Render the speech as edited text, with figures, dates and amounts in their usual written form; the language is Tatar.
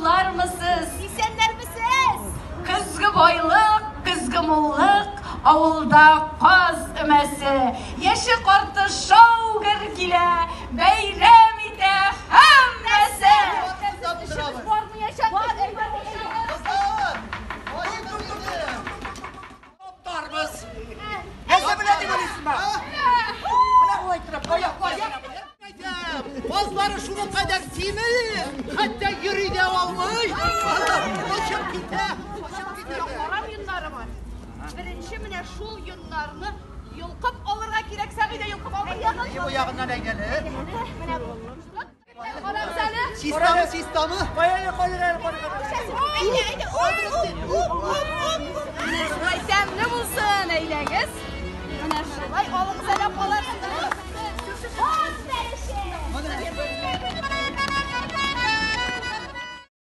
Саулармысыз? Исәннәрмесез? Көзге байлык, көзге муллык, авылда каз өмәсе. Яше карты шау гөр килә, бәйрәм итә һәммәсе. Эшебез бармаячак. Тарбыз. Нәрсә белә дип уйлыйсызмы? Менә болай торып, кая, кая. Казлары шуның кадәр симез, хәтта йөри дә алмый. Очып китә, очып китә. Карам йоннары бар. Беренче менә шул йоннарны йолкып алырга кирәк, Сәгыйдә йолкып алырга. Бу ягыннан әйдәле. Менә бу. Карагыз әле. Чистамы, чистамы? Кая әле, кая әле, кая әле. Әйдә, әйдә. Оп, оп, оп, оп, оп. Менә шулай тәмле булсын, әйдәгез. Менә шулай алыгыз әле, апалар. Каз бәлеше.